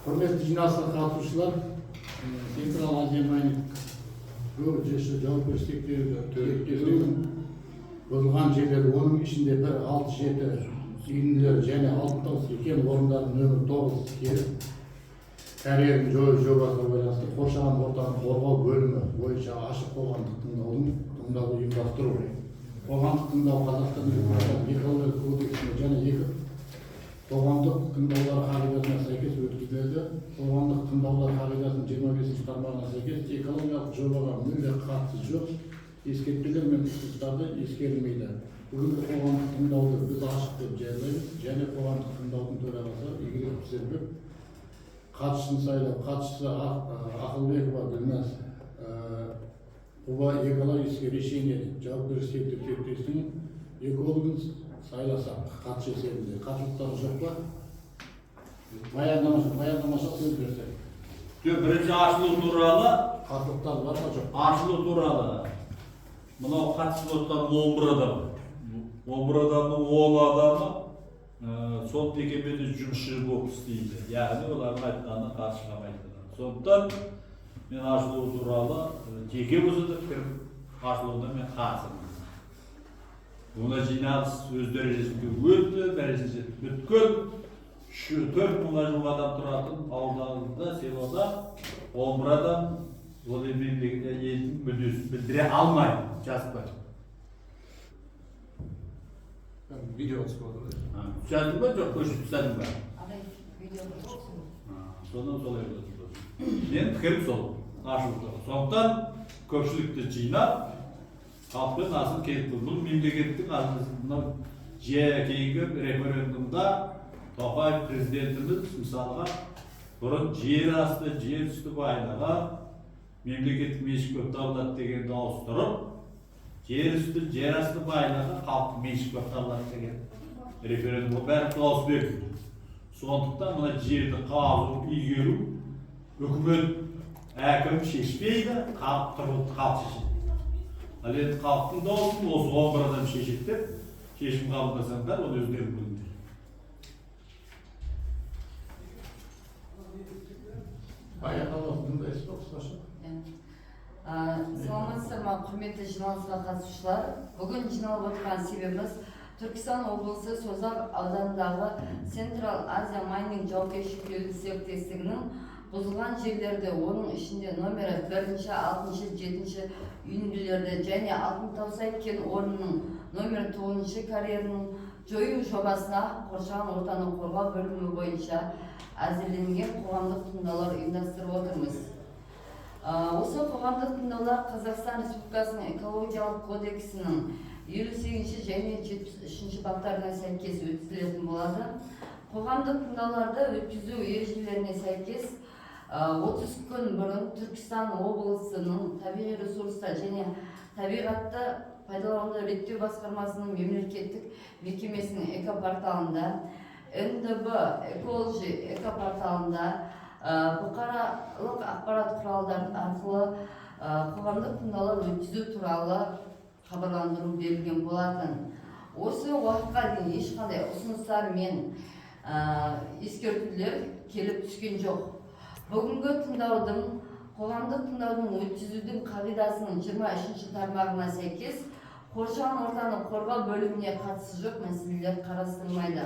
Құрметті жиналысқа қатысушылар, Централ Азия Майнинг ЖШ жауапкершілігі шектеулі бұзылған жерлер, оның ішінде 1, 6, 7 үйінділер және Алтынтау кен орындарының нөмір 9 келіп карьерін жою жобасына байланысты қоршаған ортаны қорғау бөлімі бойынша ашық қоғамдық тыңдауды ұйымдастыру. Қоғамдық тыңдау Қазақстан Республикасының Экология кодексіне және екі қоғамдық тыңдаулар қағидасына сәйкес өткізіледі. Қоғамдық тыңдаулар қағидасының 25-тармағына сәйкес экологиялық жобаға мүлде қатысы жоқ ескертпелер мен ұсыныстарды ескерілмейді. Бүгінгі қоғамдық тыңдауды біз ашық деп жариялаймыз және қоғамдық тыңдаудың төрағасы Игіліков Серікбек, хатшысын сайлау, хатшысы Ақылбекова Гүлназ, Куба экологическое решение жауапкершілігі шектеулі серіктестігінің экологын сайласақ, хатшы есебінде. Қарсылықтар жоқ па? Баяндамашы сөз берсек. Жоқ, бірінші ашылу туралы. Қарсылықтар бар ма, жоқ па? Ашылу туралы. Мынау қатысып отқан 11 адам. 11 адамның 10 адамы сол мекемеде жұмысшы болып істейді. Яғни олардың айтқанына қарсы шыға алмайды. Сондықтан мен ашылу туралы жеке болса да пікірім, ашылуына мен қарсымын. Мына жиналыс өз дәрежесінде өтті, дәрежесінде бүткіл 4000-ға жуық адам тұратын ауданда, селода 11 адам ол елдің мүддесін білдіре алмайды, жазып. Видео түсіп отыр. Жаздың ба, жоқ, көшіріп тастадың ба? Ағай, видео. Содан солай болады. Менің пікірім сол, ашылу туралы. Сондықтан көпшілікті жинап, халықпен асын келіп, бұл мемлекеттің мынау кейінгі референдумда Тоқаев президентіміз, мысалға, бұрын жер асты, жер үсті байлығы мемлекеттік меншік болып табылады дегенді ауыстырып, жер үсті, жер асты байлығы халықтың меншік болып табылады деген референдумға бәрі дауыс берді. Сондықтан мына жерді қазу, игеру үкімет, әкім шешпейді, халық, тұрғылықты халық шешеді. Ал енді халықтың дауысын осы 11 адам шешеді деп шешім қабылдасаңдар, оны өздерің біліңдер. Баяндамасын тыңдайсыз ба қысқаша? Саламатсыздар ма, құрметті жиналысқа қатысушылар! Бүгін жиналып отырған себебіміз Түркістан облысы Созақ ауданындағы Централ Азия Майнинг жауапкершілігі шектеулі серіктестігінің бұзылған жерлерді, оның ішінде номері бірінші, алтыншы, жетінші үйінділерді және Алтын Таусай кен орнының номері 9 карьерінің жою жобасына қоршаған ортаны қорғау бөлімі бойынша әзірленген қоғамдық тыңдаулар ұйымдастырып отырмыз. Осы қоғамдық тыңдаулар Қазақстан Республикасының Экологиялық кодексінің 58-ші және 73-ші баптарына сәйкес өткізілетін болады. Қоғамдық тыңдауларды өткізу ережелеріне сәйкес 30 күн бұрын Түркістан облысының табиғи ресурстар және табиғатты пайдалануды реттеу басқармасының мемлекеттік мекемесінің экопорталында, НДБ Экологи экопорталында, бұқаралық ақпарат құралдары арқылы қоғамдық тыңдаулар өткізу туралы хабарландыру берілген болатын. Осы уақытқа дейін ешқандай ұсыныстар мен ескертулер келіп түскен жоқ. Бүгінгі тыңдаудың, қоғамдық тыңдаудың өткізудің қағидасының 23-ші тармағына сәйкес қоршаған ортаны қорғау бөліміне қатысы жоқ мәселелер қарастырылмайды.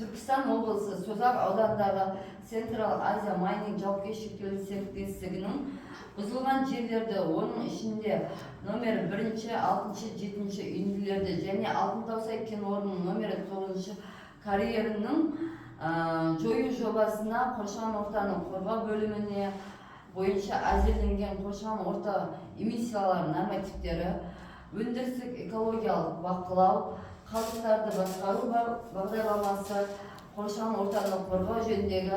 Түркістан облысы Созақ ауданындағы Централ Азия Майнинг жауапкершілігі шектеулі серіктестігінің бұзылған жерлерді, оның ішінде номер бірінші, алтыншы, жетінші үйінділерді және Алтын Таусай кен орнының номері 9 карьерінің жою жобасына қоршаған ортаны қорғау бөліміне бойынша әзірленген қоршаған орта эмиссиялары нормативтері, өндірістік экологиялық бақылау, қалдықтарды басқару бағдарламасы, қоршаған ортаны қорғау жөніндегі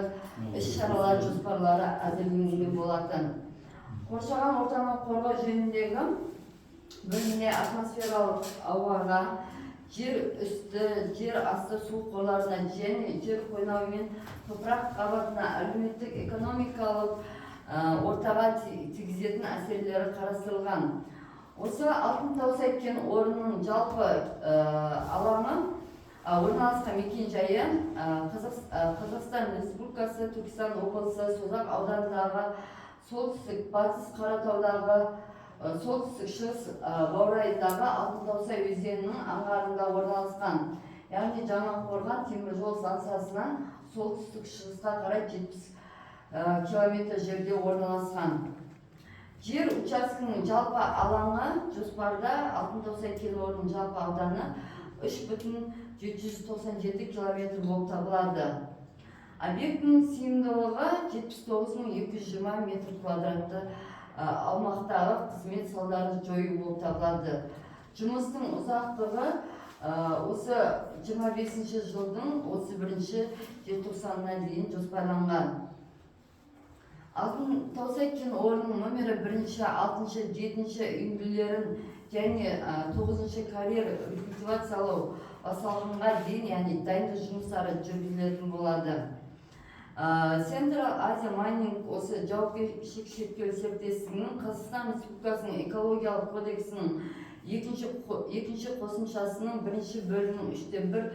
іс-шаралар жоспарлары әзірленген болатын. Қоршаған ортаны қорғау жөніндегі бөліміне атмосфералық ауаға, жер үсті, жер асты су қорларына және жер қойнауы мен топырақ қабатына, әлеуметтік экономикалық ортаға тигізетін әсерлері қарастырылған. Осы Алтын Таусай кен орнының жалпы алаңы Орналасқан мекен жайы Қазақстан Республикасы, Түркістан облысы, Созақ ауданындағы солтүстік батыс Қаратаудағы солтүстік шығыс баурайындағы Алтынтаусай өзенінің аңғарында орналасқан, яғни Жаңақорған темір жол станциясынан солтүстік шығысқа қарай 70 километр жерде орналасқан. Жер учаскесінің жалпы алаңы жоспарда Алтынтаусай кен орнының жалпы ауданы 3,797 километр болып табылады. Объектінің сыйымдылығы 79 220 метр квадратты аумақтағы қызмет салдарын жою болып табылады. Жұмыстың ұзақтығы осы 25 жылдың 31 желтоқсанына дейін жоспарланған. Алтын Таусай кен орнының номері бірінші, алтыншы, жетінші үйінділерін және тоғызыншы карьер рекультивациялау басталғанға дейін, яғни дайындық жұмыстары жүргізілетін болады. Централ Азия Майнинг осы жауапкершілігі шектеулі серіктестігінің Қазақстан Республикасының экологиялық кодексінің екінші қосымшасының бірінші бөлімінің үштен бір,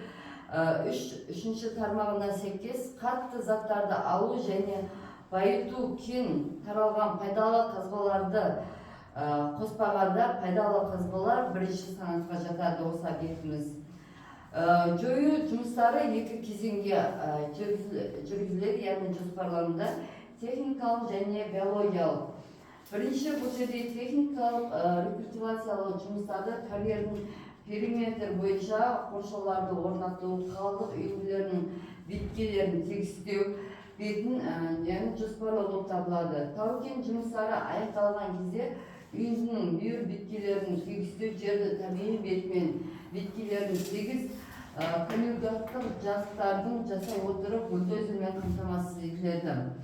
үш үшінші тармағына сәйкес қатты заттарды алу және байыту кең таралған пайдалы қазбаларды қоспағанда, пайдалы қазбалар бірінші санатқа жатады осы объектіміз. Жою жұмыстары екі кезеңге жүргізіледі, яғни жоспарлануда техникалық және биологиялық. Бірінші, бұл жерде техникалық рекультивациялау жұмыстарды карьердің периметр бойынша қоршауларды орнату, қалдық үйінділерінің беткейлерін тегістеу бетін, яғни жоспарлау болып табылады. Тау кен жұмыстары аяқталған кезде үйіндінің бүйір беткейлерін тегістеу, жерді табиғи бетімен беткейлерін тегіс конъюгаттық жазықтардың жасай отырып, бульдозермен қамтамасыз етіледі.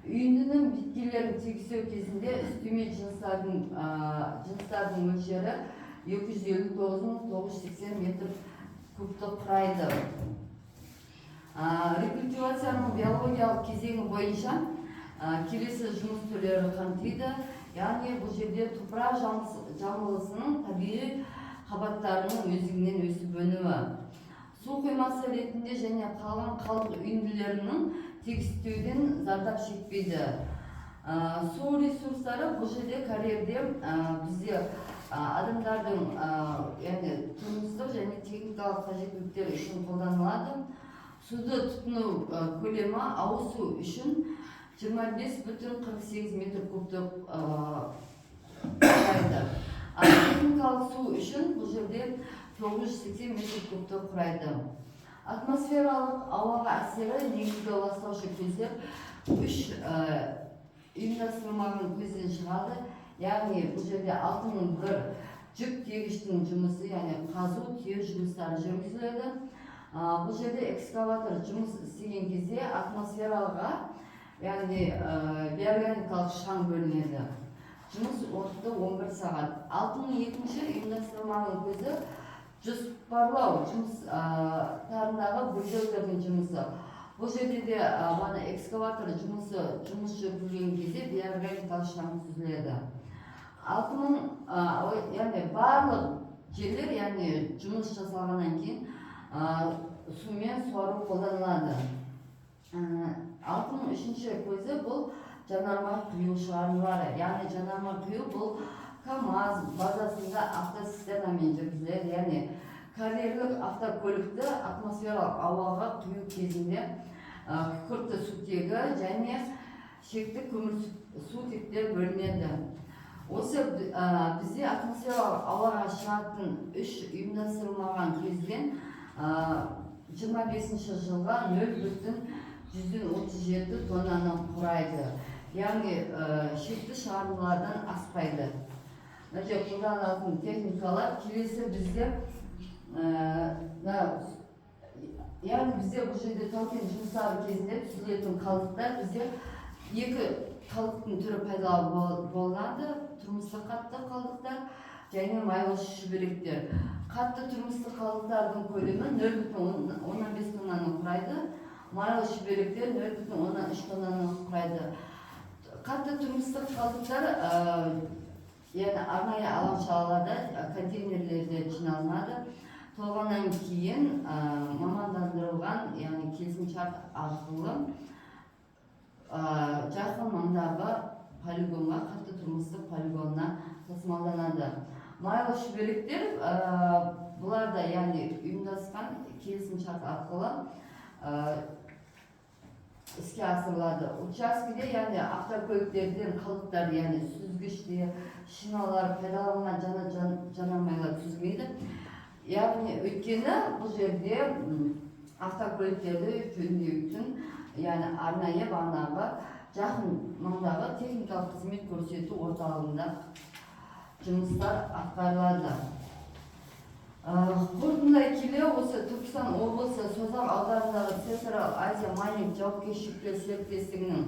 Үйіндінің беткейлерін тегістеу кезінде үстеме жыныстардың мөлшері 259 980 метр кубты құрайды. Рекультивацияның биологиялық кезеңі бойынша келесі жұмыс түрлері қамтиды, яғни бұл жерде топырақ жамылғысының табиғи қабаттарының өздігінен өсіп өнуі, су қоймасы ретінде және қалған қалдық үйінділерінің тегістеуден зардап шекпейді. Су ресурстары бұл жерде карьерде бізде адамдардың яғни тұрмыстық және техникалық қажеттіліктер үшін қолданылады. Суды тұтыну көлемі ауыз су үшін 25,48 метр кубты құрайды, ал техникалық су үшін бұл жерде 980 метр кубты құрайды. Атмосфералық ауаға әсері: негізгі ластаушы көздер үш ұйымдастырылмаған көзден шығады, яғни бұл жерде 6001 жүк тиегіштің жұмысы, яғни қазу тиеу жұмыстары жүргізіледі. Бұл жерде экскаватор жұмыс істеген кезде атмосфераға, яғни бейорганикалық шаң бөлінеді. Жұмыс уақыты 11 сағат. 6002 ұйымдастырылмаған көзі жоспарлау жұмыстарындағы бульдозердің жұмысы. Бұл жерде де бағана экскаватор жұмыс жүргізген кезде бейорганикалық шаң түзіледі. Алты мың ой, яғни барлық жерлер, яғни жұмыс жасалғаннан кейін сумен суару қолданылады. 6003 көзі бұл жанармай құю шығарындылары, яғни жанармай құю бұл КамАЗ базасында автоцистернамен жүргізіледі, яғни карьерлік автокөлікті атмосфералық ауаға құю кезінде күкіртті сутегі және шекті көмір сутектер бөлінеді. Осы бізде атмосфералық ауаға шығатын үш ұйымдастырылмаған көзден 25-жылға 0,137 тоннаны құрайды, яғни шекті шығарындылардан аспайды. Мына жерде қолданылатын техникалар келесі бізде мына, яғни бізде бұл жерде тау кен жұмыстары кезінде түзілетін қалдықтар, бізде екі қалдықтың түрі пайда болады: тұрмыстық қатты қалдықтар және майлы шүберектер. Қатты тұрмыстық қалдықтардың көлемі 0,5 тоннаны құрайды, майлы шүберектер 0,3 тоннаны құрайды. Қатты тұрмыстық қалдықтар яғни арнайы алаңшаларда, контейнерлерде жиналынады. Толғаннан кейін мамандандырылған, яғни келісімшарт арқылы жақын маңдағы полигонға, қатты тұрмыстық полигонына тасымалданады. Майлы шүберектер, бұлар да, яғни ұйымдасқан келісімшарт арқылы іске асырылады. Учаскеде, яғни автокөліктерден қалдықтар, яғни сүзгіштер, шиналар, пайдаланылған жанармайлар түзілмейді. Яғни өйткені бұл жерде автокөліктерді жөндеу үшін, яғни арнайы бағанағы жақын маңдағы техникалық қызмет көрсету орталығында жұмыстар атқарылады. Қорытындылай келе, осы Түркістан облысы Созақ ауданындағы Централ Азия Майнинг жауапкершілігі серіктестігінің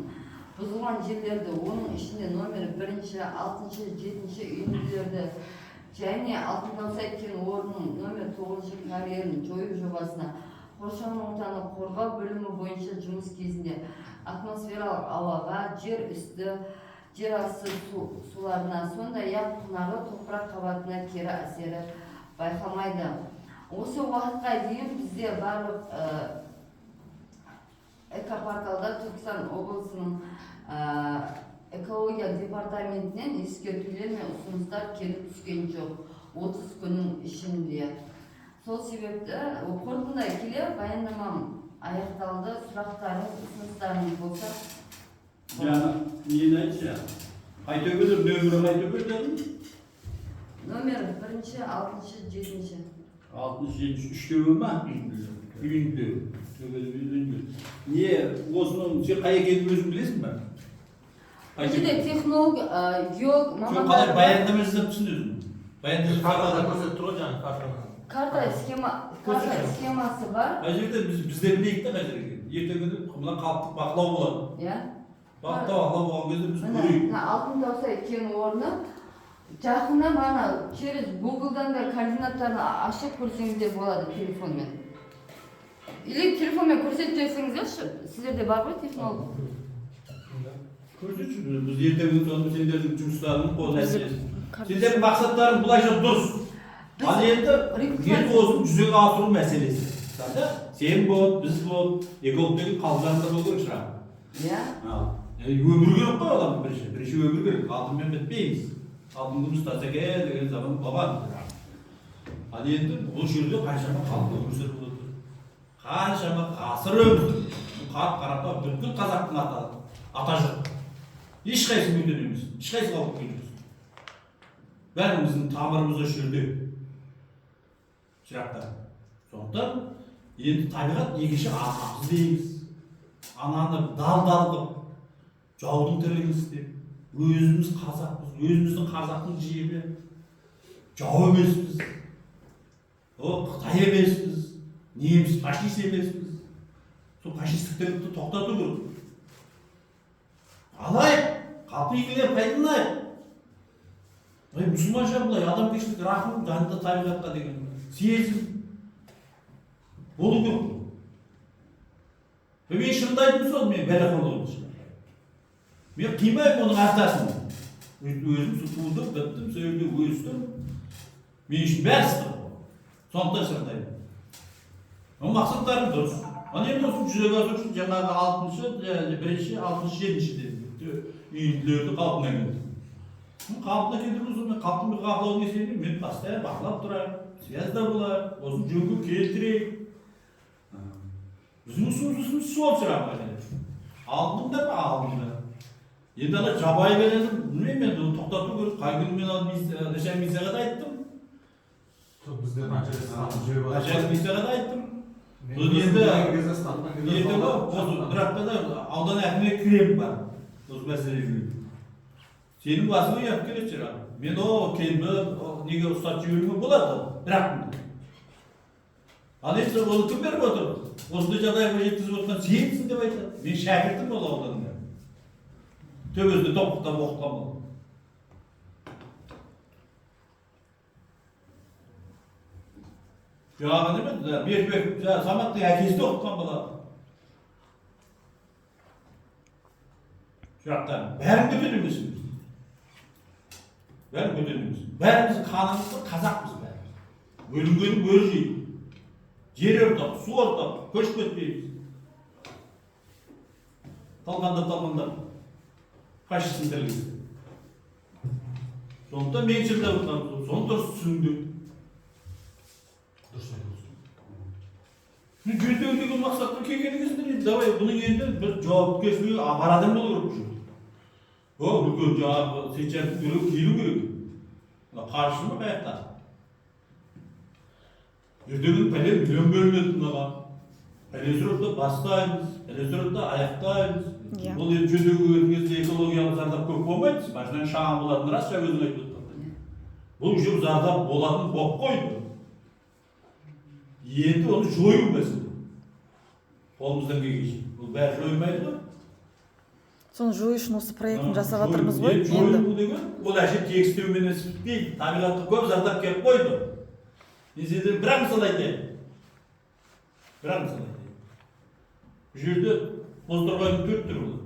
бұзылған жерлерді, оның ішінде номер 1, 6, 7 үйінділерді және Алтынтаусай кен орнының номер 9 карьерін жою жобасына қоршаған ортаны қорғау бөлімі бойынша жұмыс кезінде атмосфералық ауаға, жер үсті, жер асты суларына, сондай-ақ құнарлы топырақ қабатына кері әсері байқалмайды. Осы уақытқа дейін бізде барлық экопорталда Түркістан облысының экология департаментінен ескертулер мен ұсыныстар келіп түскен жоқ 30 күннің ішінде. Сол себепті қорытындылай келе баяндамам аяқталды. Сұрақтарыңыз, ұсыныстарыңыз болса. Жаңа нені айтшы? Қай төбелер, нөмірі қай төбе дедің? Номер 1, 6, 7. 6, 7, 3 төбе ма? Үйінді. Төбе, үйінді. Не, осының сен қай екенін өзің білесің бе? Бұл жерде технолог, геолог Сен қалай мамандар бар. баяндама жасап түсінесің? Баяндама Картада көрсетіп тұр ғой жаңағы картаны. Карта схема, карта схемасы бар. Қай жерде біз де білейік та қай жерге. Ертеңгі күні мына халықтық бақылау болады. Иә. Бақылау болған кезде біз Міне, көрейік. мына Алтынтаусай кен орны жақында мана через Гуглдан да координаттарын ашып көрсеңіздер болады телефонмен. Или телефонмен көрсетіп жіберсеңіздерші, сіздерде бар ғой технолог. Көрсетші, біз ертеңгі күні соны сендердің жұмыстарың қол нәтижесі. Сендердің мақсаттарың былайша дұрыс. Ал енді Рекрутация- енді осыны жүзеге асыру мәселесі. Да? Сен бол, біз бол, эколог деген қалжаңда болу керек шырақ. Иә. Өмір керек қой адам бірінші. Бірінші өмір керек. Алтынмен бітпейміз. Алтын күміс таза екен деген заман болған. Ал енді бұл жерде қаншама халық өмір сүріп отыр. Қаншама ғасыр өмір сүрді. Қарт қаратау бүткіл қазақтың ата жұрты. Ешқайсысы бөтен емес. Ешқайсысы қалып кеткен емес. Бәріміздің тамырымыз осы жерде. Шырақтар. Сондықтан енді табиғат екінші анамыз дейміз. Ананы дал-дал қылып, жаудың тірлігін істеп, өзіміз қазақпыз, өзіміздің қазақтың жері, жау емеспіз, о, қытай емеспіз, неміс фашист емеспіз. Сол фашистік тірлікті тоқтату керек. Алайық, халықтың игілігіне пайдаланайық. Ой, мұсылманша былай адамгершілік, рахым, жанды табиғатқа деген сезім болу керек. Мен шырылдайтыным сол, мен бәлеқорлығым. Мен қимаймын оның артасын. Өзім сол тудым, біттім, сол жерде өстім. Мен үшін бәрі ыстық. Сондықтан шырылдаймын. Оның мақсаттарым дұрыс. Ал енді осыны жүзеге асыру үшін жаңағы 6-шы, 1-ші, 6-шы, 7-ші дедім. Үйінділерді қалпына келтіру. Қалпына келтіру болса, мен халықтың бір бақылауын есебінен мен постоянно бақылап тұрайын, связьда болайын, осыны жөнге келтірейік. Біздің ұсынысымыз сол сұрақ. Алдыңдар ма? Алдыңдар. Енді ана жабайы бәлені білмеймін енді, оны тоқтату керек. Қай күні мен ана начальник милицияға да айттым. Жоқ, бізде қанша рет станция жіберіп жатыр. Начальник милицияға да айттым. Мен Бұл өзім енді келген кезде станциядан келген ертең звондап, осы бір аптада аудан әкіміне кіремін бар. Осы мәселе жөнінде. Сенің басыңа ұят келеді шырақ. Мен о келме, о, неге ұстатып жіберуге болады бірақ. Ал енді оны кім беріп отыр? Осындай жағдайға жеткізіп отырған сенсің деп айтады. Мен шәкіртім ол ауданның. Төбесінде топықтап оқытқан бол. Жаңағы неме, Бердібек, жаңағы Саматтың әкесі де оқытқан бала. Шырақтар, бәрін бөтен емеспіз. Бәрін бөтен емес. Бәріміздің қанымыз бір, қазақпыз бәріміз. Бөлінгенін бөрі жейді. Жер ортақ, су ортақ, көшіп кетпейміз. Талқандап талқандап фашизм тірілгізді. Сондықтан мен шырдап отырғаным соны дұрыс түсіндік. Дұрыс айтасың. Жөндеу деген мақсатқа келген кезінде енді давай бұның енді бір жауапкершілігі бар адам болу керек бұл жерде. О, үлкен жаңағы Сейтжановтың біреу келу керек. Мына қаржы ма қаяқта? Ертеңгі пәлен миллион бөлінеді мынаға. Пәлен сұрапта бастаймыз, пәлен сұрапта аяқтаймыз. Иә. Бұл енді жөндеуге келген кезде экологиялық зардап көп болмайды. Машинаның шаңы болатын рас, жаңа өзің айтып отырғандай. Бұл уже зардап болатын болып қойды. Енді оны жою мәселе. Қолымыздан келгенше. Бұл бәрі жойылмайды ғой. Соны жою үшін осы проектін жасап Жою- жатырмыз ғой енді жою енді. Деген ол әшейін тегістеумен іс бітпейді. Табиғатқа көп зардап келіп қойды. Мен сендерге бір ақ мысал айтайын. Бір ақ мысал айтайын. Бұл жерде бозторғайдың төрт түрі болады.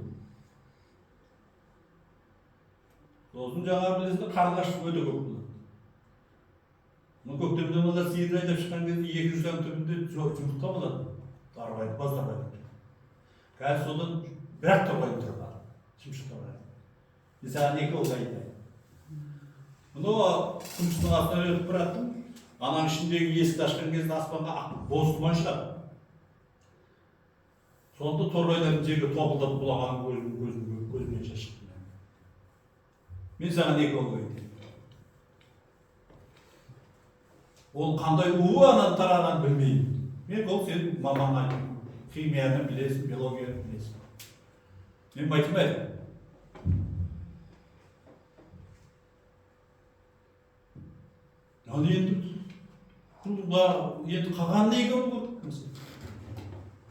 Сосын жаңа білесіздер, қарлығаш өте көп болады. Мына көктемде мыналар сиыр айдап шыққан кезде 200 тонна түбінде жұмыртқа болады. Торғай, бозторғайдың. Қазір содан бір ақ торғайдың түрі бар. Шымшық торғай. Мен саған екі ол айтайын. Мынау құмшықтың астынан өтіп бара жаттым. Ананың ішіндегі есікті ашқан кезде аспанға ақ боз тұман шығады. Сонда торғайлардың жерге топылдап құлағанын көзімнен шаш шықты. Мен саған екі ол айтайын. Ол қандай уы анан тарағанын білмеймін. Мен ол сенің мамаң айттым. Химияны білесің, биологияны білесің. Мен математик. Ал енді құлға енді қалған неге бұл?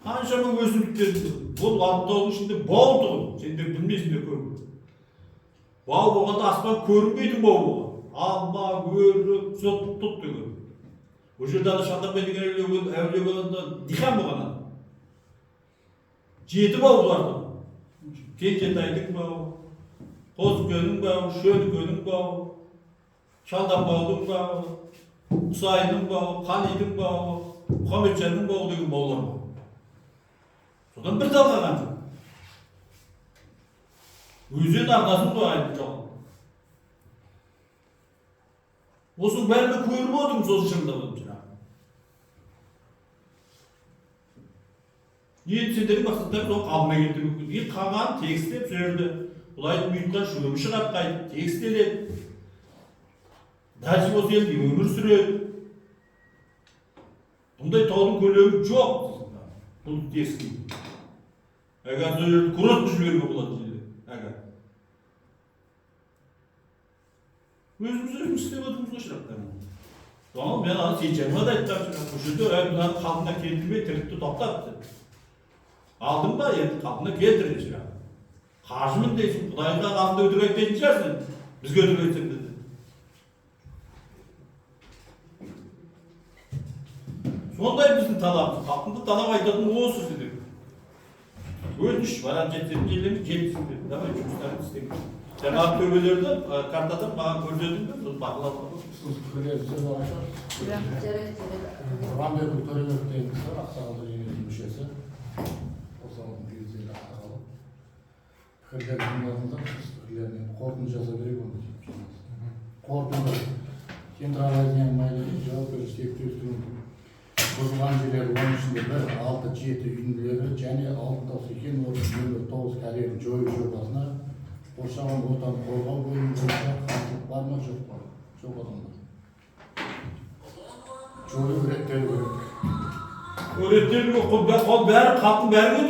Қаншама өсімдіктер бұл Алтаудың ішінде бау тұғын. Сендер білмейсіңдер көріп. Бау болғанда аспан көрінбейтін бау болған. Алма, өрік, сот, тұт деген. Ол жерде ана Шалданбай деген әулие болғанда дихан болған адам. 7 бау бұларда. Кенжетайдың бауы, Қозыкенің бауы, Шөнікенің бауы, Шалданбаудың бауы, Құсайынның бауы, Қалидің бауы, Мұхамеджанның бауы деген баулар бар. Содан бір тал қалған жоқ. Өзен арнасын ғой айтып жоқ. Осының бәрін мен көріп отырмын, сосын шырылдап отырмын жаңағы. Енді сендердің мақсаттарың сол қалпына келтіру. Енді қалғанын тегістеп сол жерде құлайтын бұйытқан шөбі шығады қайтып, тегістеледі. Дальше осы елде өмір сүреді. Бұндай таудың көлемі жоқ. Бұл теріскей. Егер сол жерде курорт жіберуге болады жерде. Егер. Өзіміз өзіміз істеп отырмыз ғой шырақтарым. Соны мен ана Сейтжанға да айттым, шырақ. Бұл жерде әй, мынаны қалпына келтірмей тірлікті тоқтат деп. Алдың ба, енді қалпына келтір деп шырақ. Қаржымын дейсің, Құдайға алдында өтірік айтпайтын шығарсың, бізге өтірік айтсаң деді. Сондай біздің талабымыз. Халқымды талап айтатын осы сіздер. Өтініш, баран жетсем жерлеріңіз жетсін деді. Давай жұмыстарыңды істеңіз. Жаңағы төбелерді картадан маған көрсетіңдер, сосын бақылап отырмыз. Сіз пікірлеріңізді бар шығар. Иә. Жарайды, жарайды. Құрманбекұлы Төребеков деген кісі бар, ақсақалдар кеңесінің мүшесі. Осы ауылдың белсенді ақсақалы. Пікірлерін тыңдадыңыздар, сіз пікірлерін енді қорытынды жасап берейік онда. Қорытынды. Централ Азияның майлығы жауапкершілігі шектеулі бұзылған жерлер, оның ішінде 1, 6, 7 үйінділері және Алтынтау кен орны нөмір 9 карьерін жою жобасына қоршаған ортаны қорғау бөлімі бойынша қарсылық бар ма, жоқ па? Жоқ адамдар. Жою реттелу керек. Реттелу керек, бәрі халықтың бәрі көтереді.